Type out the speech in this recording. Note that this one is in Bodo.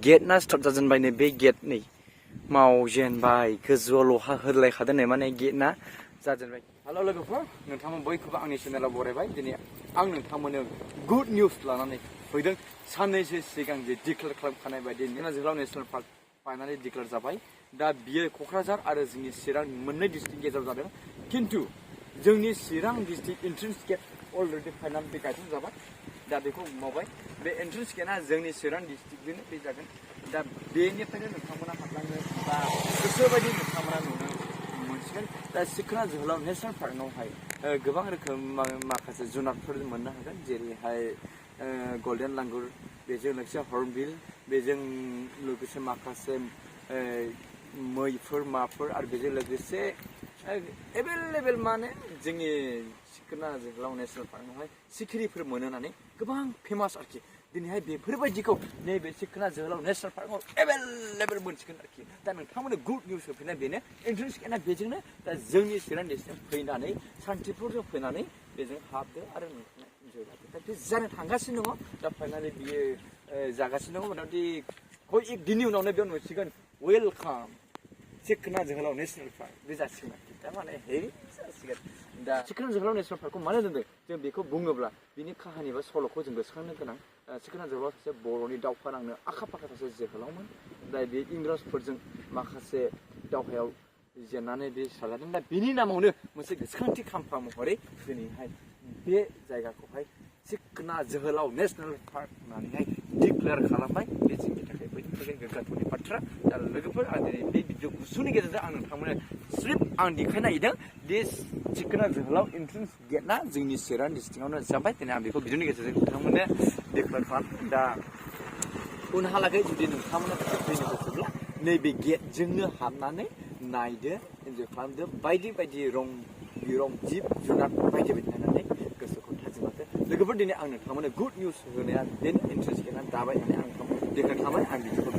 गेट ना स्टार्ट जाजेनबाय नै बे गेट नै मावजेन बाय गोजौआव लहा होलायखादों नै माने गेट ना जाजेनबाय। हेल' लोगोफोर, नोंथांमोन बयखौबो आंनि चेनेलाव बरायबाय। दिनै आं नोंथांमोननो गुड निउस लानानै फैदों। साननैसो सिगां जे डिक्लेयार खालामखानाय बायदि सिखना जोहोलाव नेसनेल पार्क फाइनालि डिक्लेयार जाबाय। दा बियो क'क्राझार आरो जोंनि चिरां मोननै डिस्ट्रिक्ट गेजेराव जादों। खिन्थु जोंनि चिरां district entrance gate already final बे गायसनजाबाय। दा बेखौ मावबाय। बे एन्ट्रेन्स गेटआ जोंनि चिरां डिस्ट्रिक्टजोंनो बे जागोन। दा बेनिफ्रायनो नोंथांमोना हाबलांनो बा गोसोबायदि नोंथांमोना नुनो मोनसिगोन। दा सिखना जोहोलाव नेसनेल पार्कआवहाय गोबां रोखोम माखासे जुनारफोर मोननो हागोन, जेरैहाय गल्डेन लांगुर, बेजों लोगोसे हर्नबिल, बेजों लोगोसे माखासे मैफोर माफोर आरो बेजों लोगोसे एभेलेबेल माने जोंनि सिखना जोहोलाव नेसनेल पार्कआवहाय सिखिरिफोर मोनो होननानै गोबां फेमास आरोखि। दिनैहाय बेफोरबायदिखौ नैबे सिखना जोहोलाव नेसनेल पार्कआव एभेलेबेल मोनसिगोन आरोखि। दा नोंथांमोननो गुड निउस होफैनाय बेनो एन्ट्रेन्स गेटआ बेजोंनो। दा जोंनि चिरां डिस्ट्रिक्टआव फैनानै सान्तिपुरजों फैनानै बेजों हाबदो आरो नोंथाङा इन्जय लादो। दा बे जानो थांगासिनो दङ। दा फाइनालि बियो जागासिनो दङ। मथा मथि एक दिननि उनावनो बेयाव नुसिगोन वेलकाम सिखना जोहोलाव नेसनेल पार्क बे जासिगोन आरोखि। दा माने हेरि जासिगोन। दा सिखना जोहोलाव नेसनेल पार्कखौ मानो दोनदों जों बेखौ बुङोब्ला बिनि काहानि बा सल'खौ जों गोसोखांनो गोनां। सिखना जोहोलाव सासे बर'नि दावहा नांनो आखा फाखा सासे जोहोलावमोन। दा बे इंराजफोरजों माखासे दावहायाव जेननानै बे सालादों। दा बिनि नामावनो मोनसे गोसोखांथि खाम्फा महरै दिनैहाय बे जायगाखौहाय सिखना जोहोलाव नेसनेल पार्क होननानैहाय डिक्लेयार खालामबाय। बे जोंनि थाखाय बयनिबो थाखाय गोग्गाथावनि बाथ्रा। दा लोगोफोर, आं दिनै बे भिडिअ गुसुनि गेजेरजों आं नोंथांमोननो स्लिप आं देखायनो नागिरदों दि सिखना जोहोलाव एन्ट्रेन्स गेटआ जोंनि चिरां डिस्ट्रिक्टआवनो जाबाय। दिनै आं बेखौ भिडिअनि गेजेरजों नोंथांमोननो डिक्लेयार खालामदों। दा उनहालागै जुदि नोंथांमोना फैनो गोसोब्ला नैबे गेटजोंनो हाबनानै नायदो, इन्जय खालामदो, बायदि बायदि रं बिरं जिब जुनार बायदि बायदि नायनानै गोसोखौ थाजिम लादो। लोगोफोर, दिनै आं नोंथांमोननो गुड निउस होनाया बेनो एन्ट्रेन्स गेटआ जाबाय होननानै आं डिक्लेयार खालामबाय। आं बिदिखौ